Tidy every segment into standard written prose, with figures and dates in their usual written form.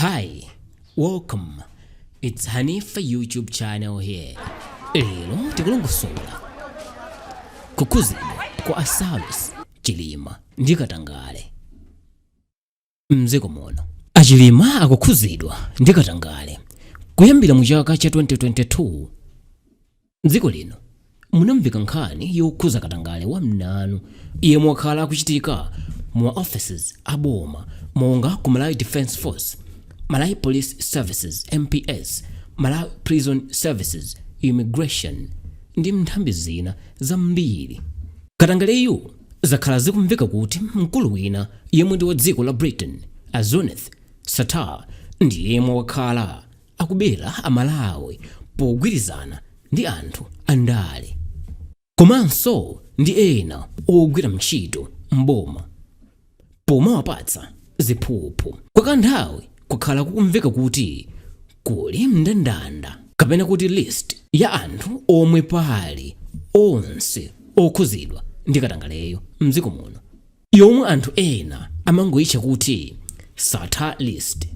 Hi, welcome. It's Hanifa YouTube channel here. Lero tikulongosola kukhuzidwa kwa a Saulos Chilima ndi katangale mdziko muno. Achilima akukhuzidwa ndi katangale kuyambira mu chaka cha 2022. M'dziko lino munamveka nkhani yokhuza katangale wa mnanu yemwe wakhala akuchitika mu ma offices a boma monga ku Malawi Defence Force, Malawi Police Services, MPS, Malawi Prison Services, Immigration ndi nthambi zina zambiri. Katangaleyu zakhala zikumveka kuti mkulu wina yemwe ndi wa dziko la Britain, a Zuneth Sattar, ndi yemwe wakhala akubera Amalawi pogwirizana ndi anthu andale komanso ndi ena ogwira ntchito m'boma pomawapatsa ziphuphu. Kwa kanthawi kwakhala kukumveka kuti kuli mndandanda kapena kuti list ya anthu omwe pali onse okhuzidwa ndi katangaleyo mdziko muno, yomwe anthu ena amangoyitcha kuti Sattar list.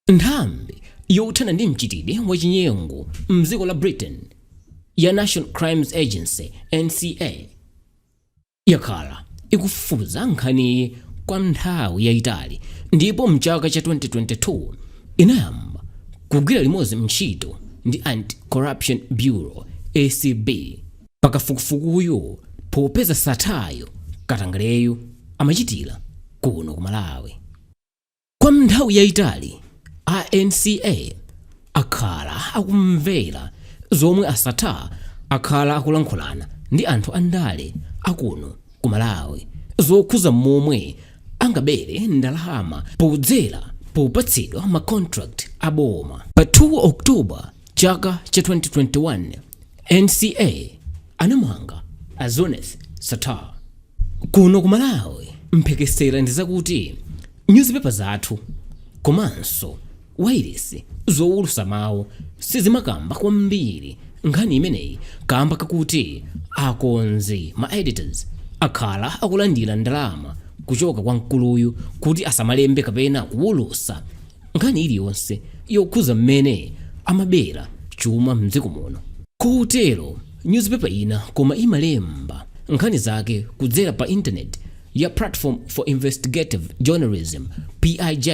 Nthambi yothana ndi mchitidwe wachinyengo mdziko la Britain ya National Crimes Agency, NCA, yakhala ikufufuza nkhaniyi kwa nthawi yayitali ndipo mchaka cha 2022 inayamba kugwira limodzi ntchito ndi Anti-Corruption Bureau, ACB, pakafukufukuyu, popeza Sattaryo katangaleyu amachitira kuno ku Malawi. Kwa nthawi yayitali a NCA akhala akumvera zomwe a Sattar akhala akulankhulana ndi anthu andale akuno ku Malawi zokhuza momwe angabere ndalama podzera popatsidwa ma contract a boma. Pa 2 October chaka cha 2021, NCA anamanga a Zuneth Sattar. Kuno ku Malawi mphekesera ndi zakuti newspaper zathu komanso wailesi zowulutsa mawu sizimakamba kwambiri nkhani imeneyi kamba kakuti akonzi, ma editors, akhala akulandira ndalama kuchoka kwa mkuluyu kuti asamalembe kapena kuwulutsa nkhani iliyonse yokhuza mmene amabera chuma mdziko muno. Kotero newspaper ina koma imalemba nkhani zake kudzera pa internet ya Platform for Investigative Journalism, PIJ,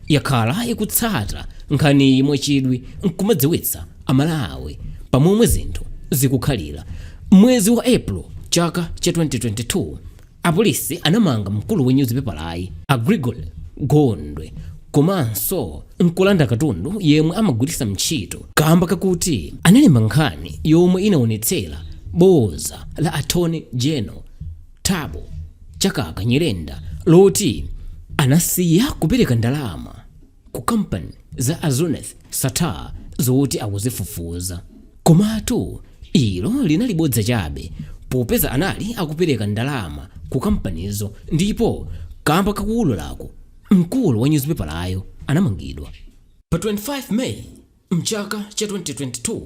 yakhala ikutsata nkhaniyi mwachidwi nkumadziwitsa Amalawi pamomwe zinthu zikukhalira. Mwezi wa April chaka cha 2022, apolisi anamanga mkulu wa newspaper a Gregory Gondwe komanso nkulanda katundu yemwe amagwiritsa ntchito kamba kakuti analemba nkhani yomwe inaonetsera boza la Attorney General Thabo Chakaka Nyirenda loti anasiya kupereka ndalama ku kampani za a Zuneth Sattar zoti akuzifufuza. Komatu ilo linali bodza chabe, popeza anali akupereka ndalama ku kampanizo, ndipo kamba kakuwululako mkulu wa newspaper anamangidwa. Pa 25 May mchaka cha 2022,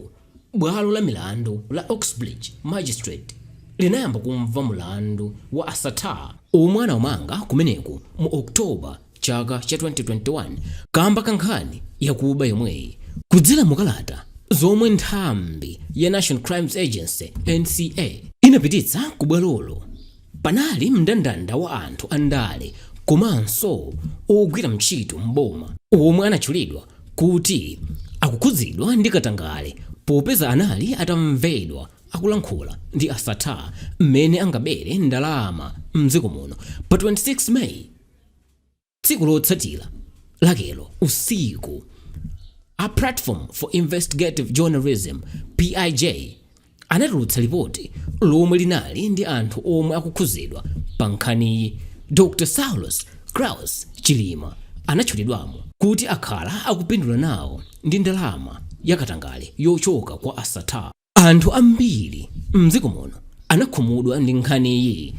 bwalo la milandu la Oxbridge Magistrate linayamba kumva mulandu wa a Sattar omwe anawamanga kumeneku mu October chaka cha 2021 kamba ka nkhani yakuba yomweyi. Kudzera mukalata zomwe nthambi ya National Crimes Agency, NCA, inapititsa ku bwalolo, panali mndandanda wa anthu andale komanso ogwira ntchito mboma omwe anatchulidwa kuti akukhudzidwa ndi katangale, popeza anali atamvedwa akulankhula ndi a Sattar mmene angabere ndalama mdziko muno. Pa 26 May, tsiku lotsatira lakelo usiku, a Platform for Investigative Journalism, PIJ, anatulutsa ripoti lomwe linali ndi anthu omwe akukhudzidwa pa nkhaniyi. Dr Saulos Klaus Chilima anatchulidwamo kuti akhala akupindula nawo ndi ndalama yakatangale yochoka kwa a Sattar. Anthu ambiri mdziko muno anakhumudwa ndi nkhaniyi,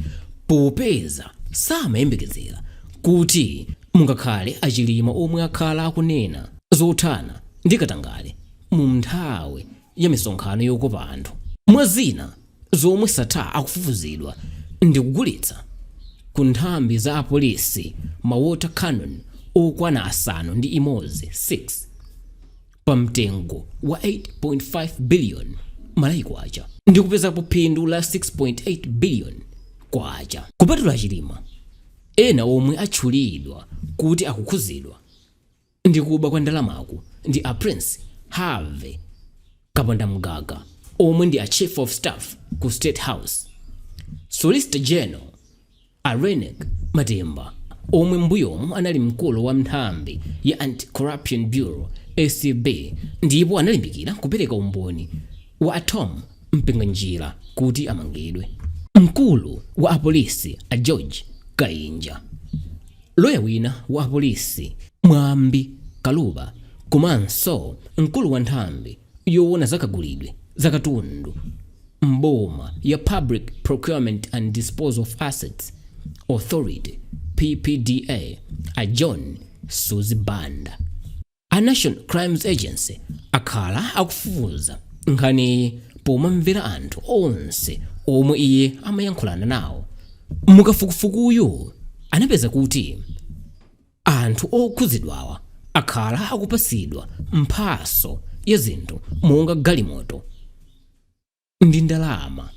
popeza samayembekezera kuti mungakhale aChilima omwe akhala akunena zothana ndi katangale mu nthawi ya misonkhano yokopa anthu. Mwa zina zomwe Sattar akufufuzidwa ndi kugulitsa ku nthambi za apolisi ma water cannon. Okwana 6 6 pa mtengo wa 8.5 billion Malawi kwacha ndi kupezapo phindu la 6.8 billion kwacha. Kupatula Chilima, ena omwe atchulidwa kuti akukhuzidwa ndi kuba kwa ndalamaku ndi a Prince Harvey Kapondamgaga, omwe ndi a chief of staff ku State House, Solicitor General a Reyneck Matemba, omwe mbuyomu anali mkulu wa nthambi ya Anti-Corruption Bureau, ACB, ndipo analimbikira kupereka umboni wa a Thom Mpinganjira kuti amangidwe, mkulu wa apolisi a George Kainja, loya wina wa apolisi Mwambi Kaluba, komanso mkulu wa nthambi yoona zakagulidwe zakatundu mboma ya Public Procurement and Disposal of Assets Authority, PPDA, a John Suzi Banda. A National Crimes Agency akhala akufufuza nkhaniyi pomamvera anthu onse omwe iye amayankhulana nawo. Mukafukufukuyu anapeza kuti anthu okhuzidwawa akhala akupasidwa mphaso ya zinthu monga galimoto ndi ndalama.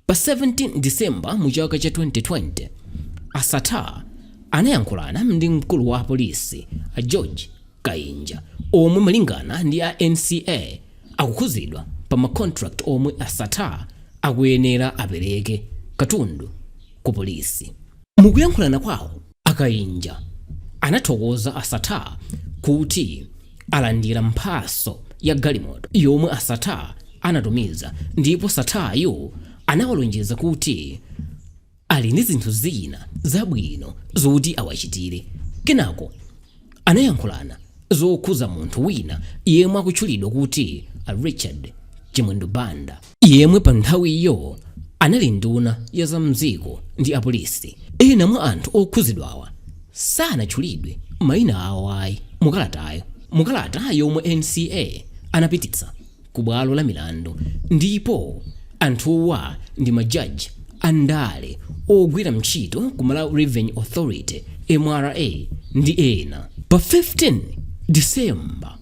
Pa 17 Disemba mu chaka cha 2020, a Sattar anayankhulana ndi mkulu wa apolisi a George Kainja, omwe malingana ndi a NCA akukhuzidwa pa ma contract omwe a Sattar akuyenera apereke katundu ku polisi. Mukuyankhulana kwawo, a Kainja anathokoza a Sattar kuti alandira mphaso ya galimoto yomwe a Sattar anatumiza, ndipo Sattaryo anawalonjeza kuti ali ndi zinthu zina zabwino zoti awachitire. Kenako anayankhulana zokhuza munthu wina yemwe akutchulidwa kuti a Richard Chimwendo Banda, yemwe pa nthawiyo anali nduna ya zamdziko ndi apolisi. Ena mwa anthu okhuzidwawa sanatchulidwe mayina awo ayi mukalatayo, mukalata yomwe NCA anapititsa ku bwalo la milandu, ndipo anthuwa ndi majaji andale ogwira ntchito ku Malawi Revenue Authority, MRA, ndi ena. Pa 15 Disemba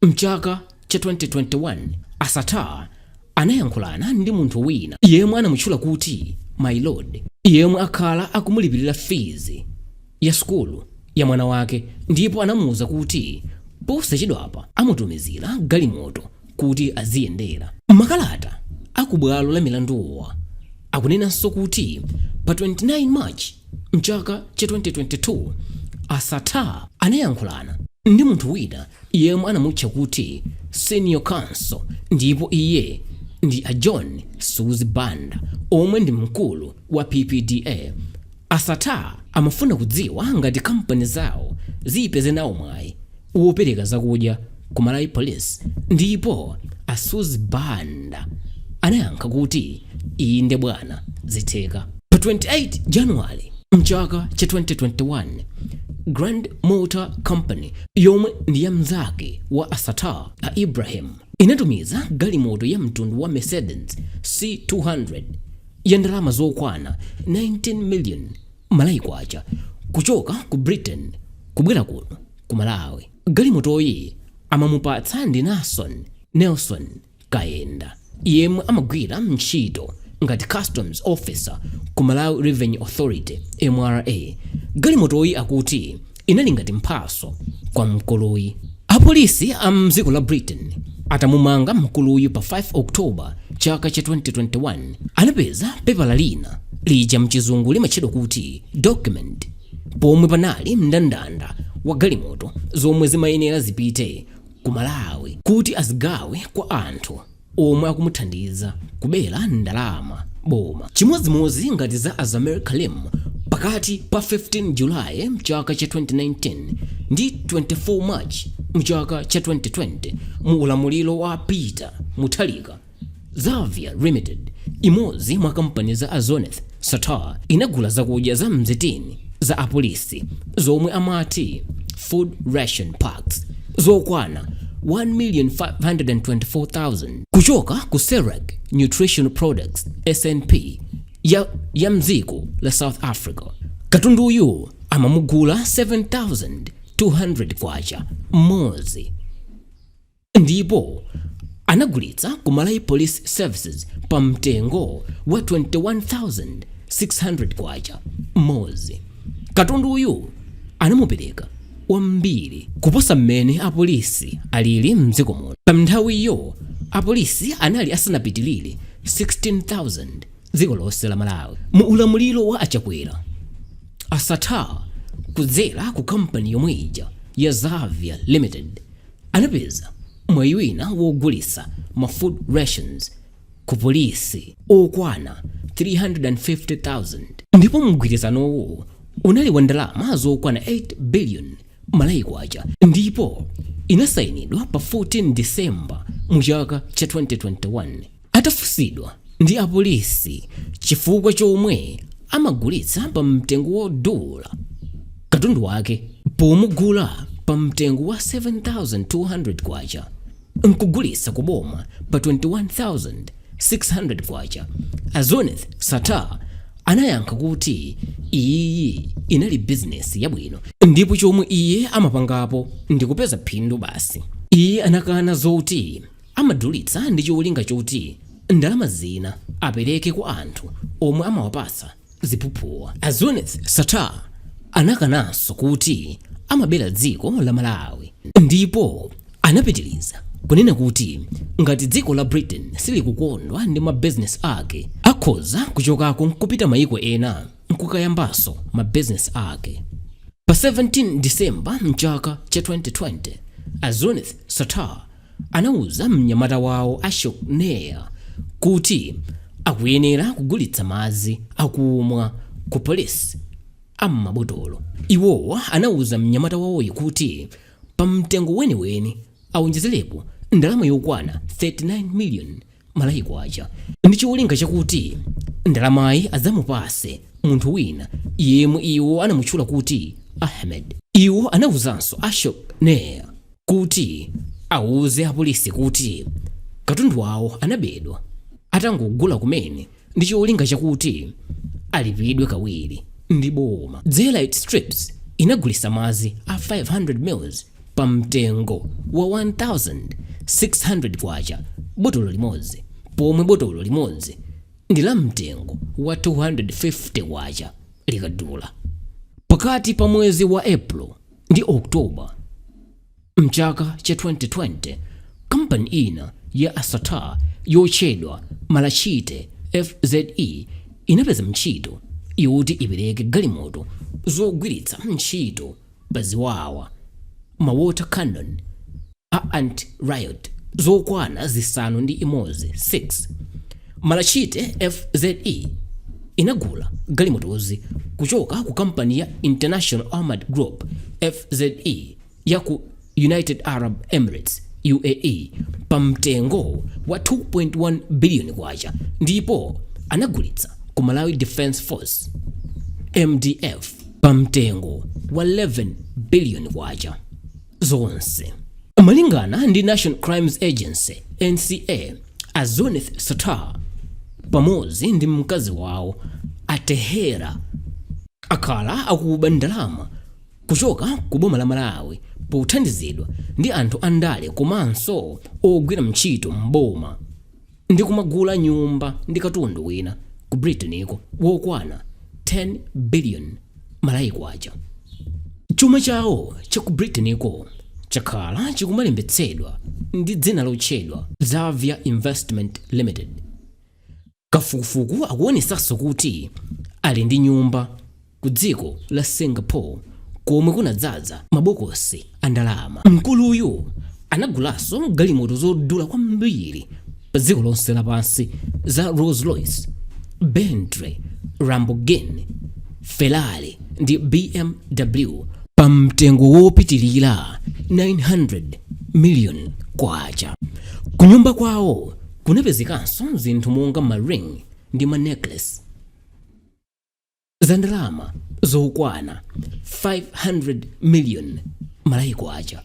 mchaka cha 2021, a Sattar anayankhulana ndi munthu wina yemwe anamutchula kuti My Lord, yemwe akhala akumulipirira fees ya sukulu ya mwana wake, ndipo anamuwuza kuti posachedwapa amutumizira galimoto kuti aziyendera. Makalata akubwalo la milanduwa akunenanso kuti pa 29 March mchaka cha 2022, a Sattar anayankhulana ndi munthu wina yemwe anamutcha kuti Senior Counsel, ndipo iye ndi a John Suzi Banda, omwe ndi mkulu wa PPDA. A Sattar amafuna kudziwa ngati kampani zawo ziyipeze nawo mwayi wopereka zakudya ku Malawi Police, ndipo a Suzi Banda anayankha kuti, "Inde bwana, zitheka." Pa 28 January mchaka cha 2021, Grand Motor Company, yomwe ndi ya mnzake wa a Sattar a Ibrahim, inatumiza galimoto ya mtundu wa Mercedes C200 ya ndalama zokwana 19 million Malawi kwacha kuchoka ku Britain kubwera kuno ku Malawi. Galimotoyi amamupatsa ndi Nelson Kayenda, yemwe amagwira ntchito ngati customs officer ku Malawi Revenue Authority, MRA. Galimotoyi akuti inali ngati mphaso kwa mkuluyi. Apolisi a mdziko la Britain atamumanga mkuluyu pa 5 October chaka cha 2021, anapeza pepala lina lija mchizungu limatchedwa kuti document, pomwe panali mndandanda wa galimoto zomwe zimayenera zipite ku Malawi kuti azigawe kwa anthu omwe akumuthandiza kubera ndalama boma, chimodzimodzi ngati za a Zameer Karim. Pakati pa 15 Julayi mchaka cha 2019 ndi 24 March mchaka cha 2020, mu ulamuliro wa Peter Mutharika, Xavier Limited, imodzi mwa kampani za a Zuneth Sattar, inagula zakudya za mzitini za apolisi zomwe amati food ration packs zokwana 1,524,000 kuchoka ku Serac Nutritional Products, SNP, ya mdziko la South Africa. Katunduyu Amamugula 7200 kwacha mmodzi ndipo anagulitsa ku Malawi Police Services pa mtengo wa 21,600 kwacha mmodzi. Katunduyu anamupereka wambiri kuposa mmene apolisi alili mdziko muno. Pa nthawiyo apolisi anali asanapitilire 16,000 dziko lonse la Malawi. Mu ulamuliro wa Achakwera, a Sattar kudzera ku kampani yomwe ija ya Xavier Limited anapeza mwayi wina wogulitsa ma food rations ku polisi okwana 350,000 ndipo mgwirizanowo unali wa ndalama zokwana 8 billion Malawi kwacha ndipo inasayinidwa pa 14 December mu chaka cha 2021. Atafunsidwa ndi apolisi chifukwa chomwe amagulitsa pa mtengo wodula katundu wake pomugula pa mtengo wa 7200 kwacha nkugulitsa kuboma pa 21,600 kwacha, a Zuneth Sattar anayankha kuti iyi inali bizinesi yabwino ndipo chomwe iye amapangapo ndi kupeza phindu basi. Iye anakana zoti amadulitsa ndi cholinga choti ndalama zina apereke kwa anthu omwe amawapatsa ziphuphuwa. A Zuneth Sattar anakananso kuti amabera dziko la Malawi ndipo anapitiriza kunena kuti ngati dziko la Britain silikukondwa ndi mabizinesi ake, akhoza kuchokako nkupita mayiko ena nkukayambanso mabizinesi ake. Pa 17 December mchaka cha 2020, a Zuneth Sattar anauza mnyamata wawo Ashok Nair kuti akuyenera kugulitsa madzi akumwa ku polisi am'mabotolo. Iwowa anauza mnyamata wawoyi kuti pa mtengo weniweni awonjezerepo ndalama yokwana 39 million Malawi kwacha ndi cholinga chakuti ndalamayi adzamupase munthu wina yemwe iwo anamutchula kuti Ahmed. Iwo anawuzanso Ashok Nair kuti awuze apolisi kuti katundu wawo anabedwa atangogula kumene ndi cholinga chakuti alipidwe kawiri ndi boma. Daylight Strips inagulitsa madzi a 500 mils pa mtengo wa 1600 kwacha botolo limodzi, pomwe botolo limodzi ndi la mtengo wa 250 kwacha likadula. Pakati pa mwezi wa April ndi October mchaka cha 2020, kampani ina ya a Sattar yotchedwa Malachite FZE inapeza ntchito yoti ipereke galimoto zogwiritsa ntchito pa ziwawa, ma water cannon a anti-riot, zokwana 6 6. Malachite FZE inagula galimotozi kuchoka ku kampani ya International Armored Group FZE ya ku United Arab Emirates, UAE, pa mtengo wa 2.1 biliyoni kwacha ndipo anagulitsa ku Malawi Defence Force, MDF, pa mtengo wa 11 biliyoni kwacha zonse. Malingana ndi National Crimes Agency, NCA, a Zuneth Sattar pamodzi ndi mkazi wawo Atehera akhala akuba ndalama kuchoka ku boma la Malawi pothandizidwa ndi anthu andale komanso ogwira ntchito mboma ndi kumagula nyumba ndi katundu wina ku Britain wokwana 10 billion Malawi kwacha. Chuma chawo cha ku Britain chakhala chikumalembetsedwa ndi dzina lotchedwa Xavier Investment Limited. Kafukufuku akuonesanso kuti ali ndi nyumba ku dziko la Singapore komwe kunadzaza mabokosi a ndalama. Mkuluyu anagulanso galimoto zodula kwambiri pa dziko lonse lapansi za Rolls Royce, Bentley, Lamborghini, Ferrari ndi BMW pa mtengo wopitilira 900 million kwacha. Kunyumba kwawo kunapezekanso zinthu monga ma ring ndi ma necklace za ndalama zokwana 500 million Malawi kwacha.